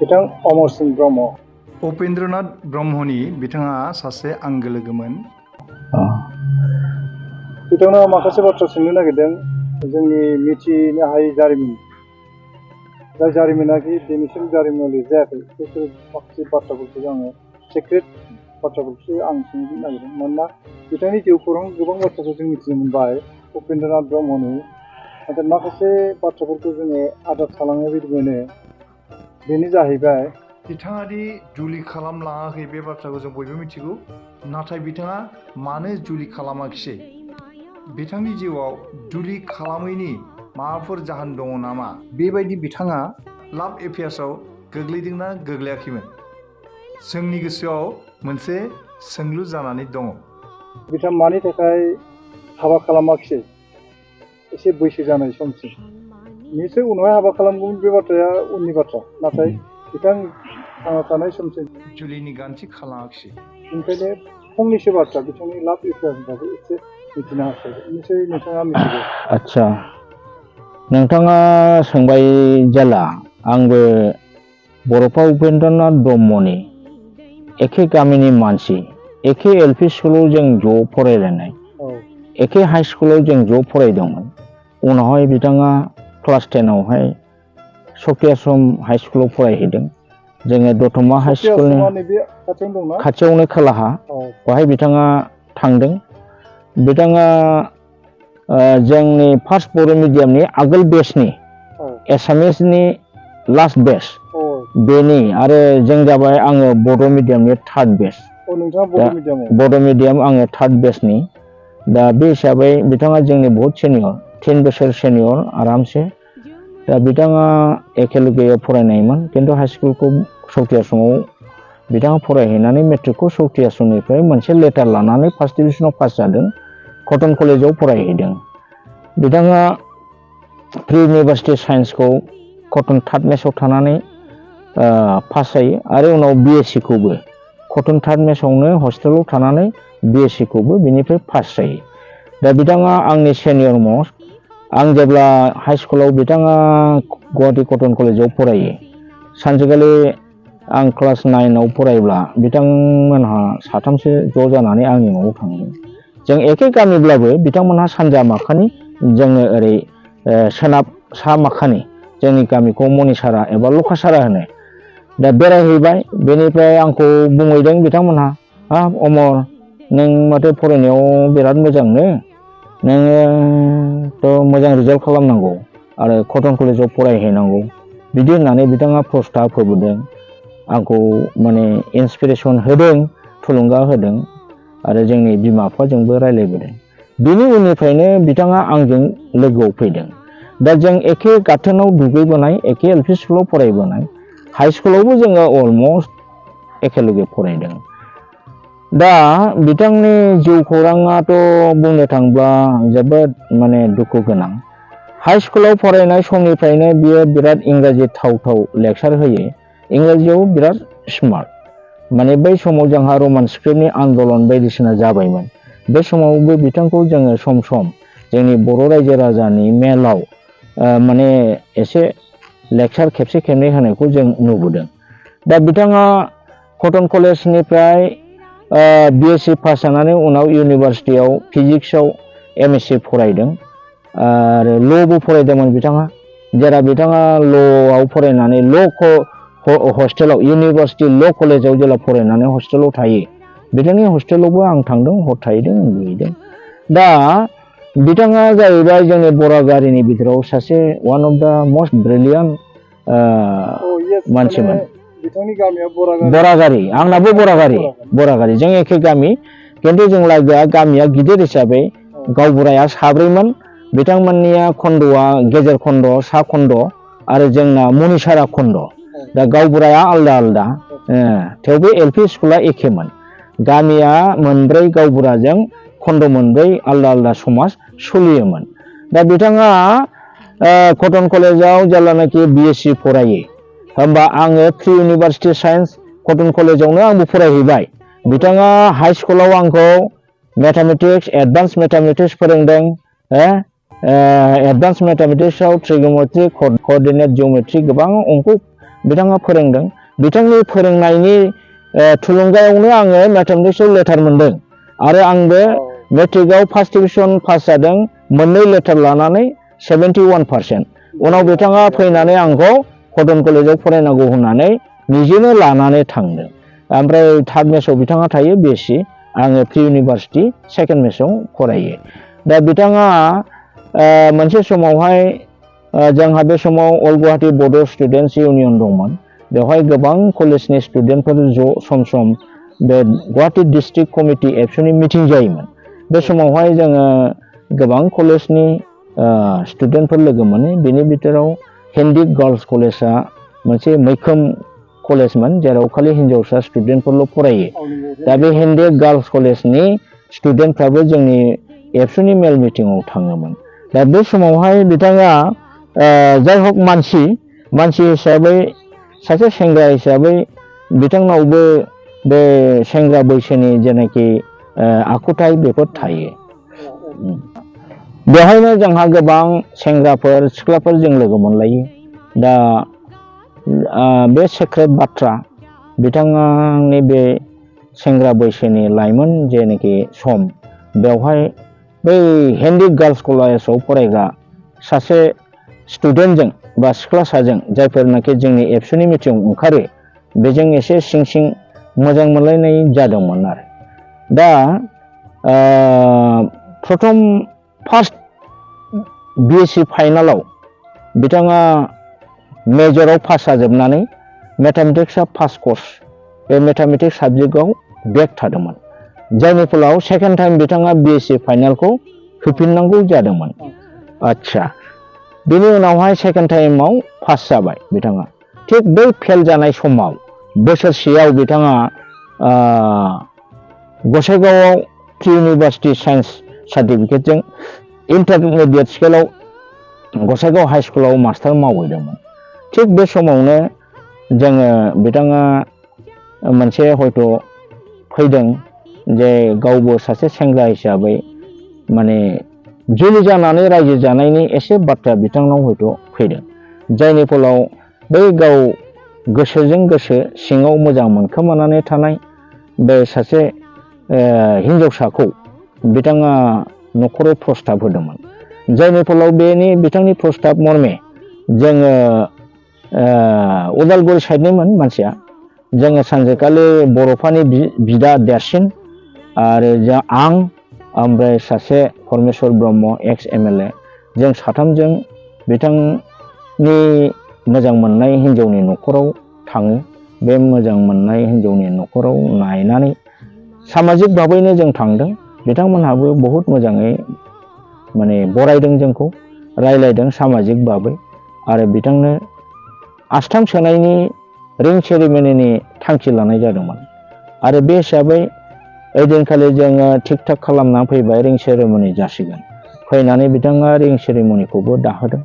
बिथां अमर सिंह ब्रह्म। उपेन्द्रनाथ ब्रह्मनि बिथाङा सासे आंगो लोगोमोन। बिथांनाव माखासे बाथ्रा सोंनो नागिरदों जोंनि मिथिनो हायै जारिमिन जाय जारिमिनाखि दिनैसिम जारिमिनाव लिरजायाखै बेफोर माखासे बाथ्राफोरखौ आङो सिक्रेट बाथ्राफोरखौसो आं सोंनो नागिरदों मानोना बिथांनि जिउ खौरां गोबां बाथ्राखौ जों मिथिनो मोनबाय उपेन्द्रनाथ ब्रह्मनि नाथाय माखासे बाथ्राफोरखौ जोङो आद्रा थालांनाय बायदि मोनो बेनो जाहैबाय बिथाङा दि जुलि खालामलाङाखै बे बाथ्राखौ जों बयबो मिथिगौ नाथाय बिथाङा मानो जुलि खालामाखिसै बिथांनि जिउआव जुलि खालामैनि माबाफोर जाहोन दङ नामा बेबायदि बिथाङा लाभ एफेयार्सआव गोग्लैदोंना गोग्लैयाखैमोन जोंनि गोसोआव मोनसे सोंलु जानानै दङ। बिथाङा मानि थाखाय हाबा खालामाखिसै एसे बैसो जानाय समसिम निसय उनावहाय हाबा खालामगौमोन बे बाथ्राया उननि बाथ्रा नाथाय बिथां थांना थानाय समसिम जुलिनि गान्थि खालामाखिसै ओंखायनो फंनैसो बाथ्रा बिथांनि लाभ एफेयारनि बागै एसे मिथिनो हास्थायदों निसय नोंथाङा मिथिगौ। आच्छा नोंथाङा सोंबाय जेला आंबो बड'फा उपेन्द्रनाथ ब्रह्मनि एखे गामिनि मानसि एखे एलपि स्कुलाव जों ज' फरायलायनाय एखे हाइ स्कुलाव जों ज' फरायदोंमोन उनावहाय बिथाङा क्लास 10आवहाय सक्ति आश्रम हाइ स्कुलाव फरायहैदों जोङो दतमा हाइ स्कुलनि खाथियावनो खोलाहा बेवहाय बिथाङा थांदों बिथाङा जोंनि फार्स्ट बर' मिडियामनि आगोल बेचनि एसामिसनि लास्ट बेच बेनि आरो जों जाबाय आङो बड' मिडियामनि थार्ड बेच बड' मिडियाम आङो थार्ड बेचनि दा बे हिसाबै बिथाङा जोंनि बहुत सिनियर 10 बोसोर सिनियर आरामसे दा बिथाङा एकेलगेयाव फरायनायमोन खिन्थु हाइ स्कुलखौ सक्ति आश्रमाव बिथाङा फरायहैनानै मेट्रिकखौ सक्ति आश्रमनिफ्राय मोनसे लेटार लानानै फार्स्ट डिभिजनाव पास जादों कटन कलेजाव फरायहैदों बिथाङा प्रि इउनिभार्सिटि साइन्सखौ कटन थार्ड मेसआव थानानै पास जायो आरो उनाव बिएससिखौबो कटन थार्ड मेसआवनो हस्टेलाव थानानै बिएससिखौबो बिनिफ्राय पास जायो दा बिथाङा आंनि सिनियर मस्ट आं जेब्ला हाइ स्कुलाव बिथाङा गुवाहाटि कटन कलेजाव फरायो सानसेखालि आं क्लास 9आव फरायब्ला बिथांमोनहा साथामसो ज' जानानै आंनि न'आव थांदों जों एखे गामिब्लाबो बिथांमोनहा सानजा माखानि जोङो ओरै सोनाब सा माखानि जोंनि गामिखौ मनिसारा एबा लखासारा होनो दा बेरायहैबाय बेनिफ्राय आंखौ बुंहैदों बिथांमोनहा हाब अमर नों माथो फरायनायाव बिराद मोजांनो नोङोथ' मोजां रिजाल्ट खालामनांगौ आरो कटन कलेजाव फरायहैनांगौ बिदि होननानै बिथाङा प्रस्ताब होबोदों आंखौ माने इन्सपिरेसन होदों थुलुंगा होदों आरो जोंनि बिमा बिफाजोंबो रायलायबोदों बिनि उननिफ्रायनो बिथाङा आंजों लोगोआव फैदों दा जों एखे गाथोनाव दुगैबोनाय एखे एलपि स्कुलाव फरायबोनाय हाइ स्कुलावबो जोङो अलमस्ट एखेलगे फरायदों दा बिथांनि जिउ खौराङाथ' बुंनो थांब्ला जोबोद माने दुखु गोनां हाइ स्कुलाव फरायनाय समनिफ्रायनो बियो बिराद इंराजि थाव लेक्सार होयो इंराजियाव बिराद स्मार्ट माने बै समाव जोंहा रमान स्क्रिप्टनि आन्दलन बायदिसिना जाबायमोन बे समावबो बिथांखौ जोङो सम सम जोंनि बर' रायजो राजानि मेलाव माने एसे लेक्सार खेबसे खेबनै होनायखौ जों नुबोदों दा बिथाङा कटन कलेजनिफ्राय बिएससि पास जानानै उनाव इउनिभार्सिटियाव फिजिक्सआव एमएससि फरायदों आरो ल'बो फरायदोंमोन बिथाङा जेराव बिथाङा ल'आव फरायनानै हस्टेलाव इउनिभार्सिटि ल' कलेजाव जेला फरायनानै हस्टेलाव थायो बिथांनि हस्टेलावबो आं थांदों हर थाहैदों उन्दुहैदों दा बिथाङा जाहैबाय जोंनि बरागारिनि बिथोराव सासे वान अफ दा मस्ट ब्रिलियान्ट मानसिमोन बिथांनि गामिया बरागारि आंनाबो बरागारि जों एखे गामि खिन्थु जों लागोआ गामिया गिदिर हिसाबै गावबुराया साब्रैमोन बिथांमोननिया खन्द'आ गेजेर खन्द' सा खन्द' आरो जोंना मनिसारा खन्द' दा गावबुराया आलदा आलदा थेवबो एलपि स्कुला एखेमोन गामिया मोनब्रै गावबुराजों खन्द' मोनब्रै आलदा आलदा समाज सोलियोमोन दा बिथाङा कटन कलेजाव जेब्लानाखि बिएससि फरायो होमबा आङो प्रि इउनिभार्सिटि साइन्स कटन कलेजावनो आंबो फरायहैबाय बिथाङा हाइ स्कुलाव आंखौ मेथामेटिक्स एडभान्स मेथामेटिक्स फोरोंदों एडभान्स मेथामेटिक्सआव ट्रिगोनोमेट्रि कअर्डिनेट जिअमेट्रि गोबां अंक बिथाङा फोरोंदों। बिथांनि फोरोंनायनि थुलुंगायावनो आङो मेथामेटिक्सआव लेटार मोनदों आरो आंबो मेट्रिकआव फार्स्ट डिभिजन पास जादों, मोननै लेटार लानानै 71%। उनाव बिथाङा फैनानै आंखौ कटन कलेजाव फरायनांगौ होननानै निजेनो लानानै थांदों। ओमफ्राय थार्ड मेसआव बिथाङा थायो बिएससि, आङो प्रि इउनिभार्सिटि सेकेन्ड मेसआव फरायो। दा बिथाङा मोनसे समावहाय जोंहा बे समाव अल गुवाहाटी बड' स्टुडेन्टस इउनियन दंमोन। बेवहाय गोबां कलेजनि स्टुडेन्टफोर ज' सम सम बे गुवाहाटी डिस्ट्रिक्ट कमिटि एबसुनि मिटिं जायोमोन। बे समावहाय जोङो गोबां कलेजनि स्टुडेन्टफोर लोगो मोनो। बेनि बिथोराव हेन्डिक गार्लस कलेजआ मोनसे मैखोम कलेजमोन, जेराव खालि हिन्जावसा स्टुडेन्टफोरल' फरायो। दा बे हेन्डिक गार्लस कलेजनि स्टुडेन्टफ्राबो जोंनि एबसुनि मेल मिटिङाव थाङोमोन। दा बे समावहाय बिथाङा जाय हक मानसि हिसाबै, सासे सेंग्रा हिसाबै बिथांनावबो बे सेंग्रा बैसोनि जेनाखि आखुथाय बेफोर थायो। बेवहायनो जोंहा गोबां सेंग्राफोर सिख्लाफोर जों लोगो मोनलायो। दा बे सेक्रेट बाथ्रा, बिथांनि बे सेंग्रा बैसोनि लाइमोन जेनाखि सम, बेवहाय बै हेन्डिक गार्लस कलेजाव फरायग्रा सासे स्टुडेन्टजों बा सिख्लासाजों, जायफोरनाखि जोंनि एबसुनि मिटिङाव ओंखारो, बेजों एसे सिं सिं मोजां मोनलायनाय जादोंमोन आरो। दा प्रथम फार्स्ट बिएससि फाइनालाव बिथाङा मेजराव पास जाजोबनानै मेथामेटिक्सआ फार्स्ट कर्स, बे मेथामेटिक्स साबजेक्टआव बेक थादोंमोन। जायनि फलाव सेकेन्ड टाइम बिथाङा बिएससि फाइनालखौ होफिननांगौ जादोंमोन। आच्छा, बेनि उनावहाय सेकेन्ड टाइमाव पास जाबाय बिथाङा। थिग बै फेल जानाय समाव बोसोरसेयाव बिथाङा गसाइगावआव प्रि इउनिभार्सिटि साइन्स सार्टिफिकेटजों इन्टारमिडिएट स्केलाव गसाइगाव हाइ स्कुलाव मास्टार मावहैदोंमोन। थिग बे समावनो जोङो बिथाङा मोनसे हयथ' फैदों जे गावबो सासे सेंग्रा हिसाबै माने जुलि जानानै रायजो जानायनि एसे बाथ्रा बिथांनाव हयथ' फैदों। जायनि फलाव बै गाव गोसोजों गोसो सिङाव मोजां मोनखोमानानै थानाय बे सासे हिन्जावसाखौ बिथाङा न'खराव प्रस्ताब होदोंमोन। जायनि फलाव बिथांनि प्रस्ताब मर्मे जोङो उदालगुरि साइडनिमोन मानसिया, जोङो सानसेखालि बर'फानि बिदा देरसिन आरो आं, ओमफ्राय सासे परमेश्वर ब्रह्म एक्स एमएलए, जों साथामजों बिथांनि मोजां मोननाय हिन्जावनि न'खराव थाङो। बे मोजां मोननाय हिन्जावनि न'खराव नायनानै सामाजिक भाबैनो जों थांदों। बिथांमोनहाबो बहुद मोजाङै माने बरायदों, जोंखौ रायलायदों सामाजिक भाबै, आरो बिथांनो आस्थाम सोनायनि रिं सेरिमनिनि थांखि लानाय जादोंमोन। आरो बे हिसाबै ओइदिनखालि जोङो थिग थाक खालामना फैबाय, रिं सेरिमनि जासिगोन। फैनानै बिथाङा रिं सेरिमनिखौबो दाहोदों।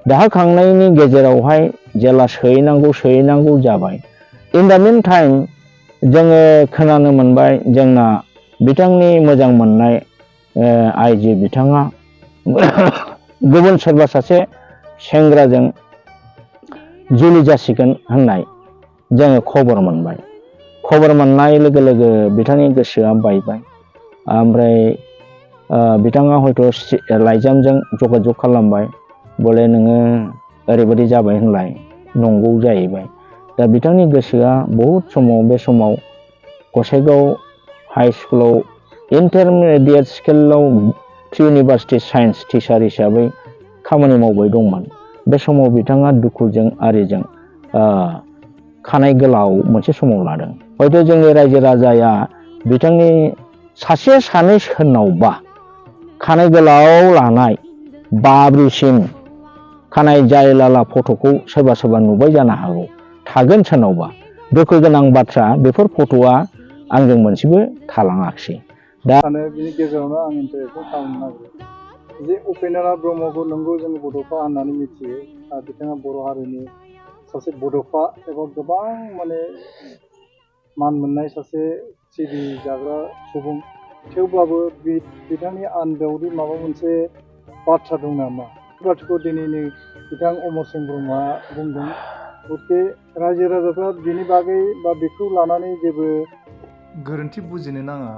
दाहोखांनायनि गेजेरावहाय जेला सोहैनांगौ जाबाय। इन दा मिन टाइम जोङो खोनानो मोनबाय जोंना बिथांनि मोजां मोननाय आइजो बिथाङा गुबुन सोरबा सासे सेंग्राजों जुलि जासिगोन होननाय जोङो खबर मोनबाय। खबर मोननाय लोगो लोगो बिथांनि गोसोआ बायबाय। ओमफ्राय बिथाङा हयथ' लाइजामजों जगाजग खालामबाय, बले नोङो ओरैबायदि जाबाय होनलाय, नंगौ जाहैबाय। दा बिथांनि गोसोआ बहुद समाव बे समाव गसाइगाव हाइ स्कुलाव इन्टारमिडिएट स्केलाव प्रि इउनिभार्सिटि साइन्स टिचार हिसाबै खामानि मावबाय दंमोन। बे समाव बिथाङा दुखुजों आरिजों खानाय गोलाव मोनसे समाव लादों। हयथ' जोंनि रायजो राजाया बिथांनि सासे सानै सोरनावबा खानाय गोलाव लानाय बाब्रिसिम खानाय जायलाला फट'खौ सोरबा नुबाय जानो हागौ, थागोन सोरनावबा। दुखु गोनां बाथ्रा, बेफोर फट'आ आंजों मोनसेबो थालाङाखिसै। दा बिनि गेजेरावनो आं इन्टारेस्टखौ खालामनो नागिरो जे उपेन्द्रनाथ ब्रह्मखौ नंगौ जों बड'फा होननानै मिथियो। बिथाङा बर' हारिनि सासे बड'फा एबा गोबां माने मान मोननाय सासे सिबिजाग्रा सुबुं। थेवब्लाबो बिथांनि आन्दोआवदि माबा मोनसे बाथ्रा दं नामा, बे बाथ्राखौ दिनैनि बिथां अमर सिंह ब्रह्मआ बुंदों गतिके रायजो राजाफ्रा बिनि बागै बा बेखौ लानानै जेबो गोरोन्थि बुजिनो नाङा।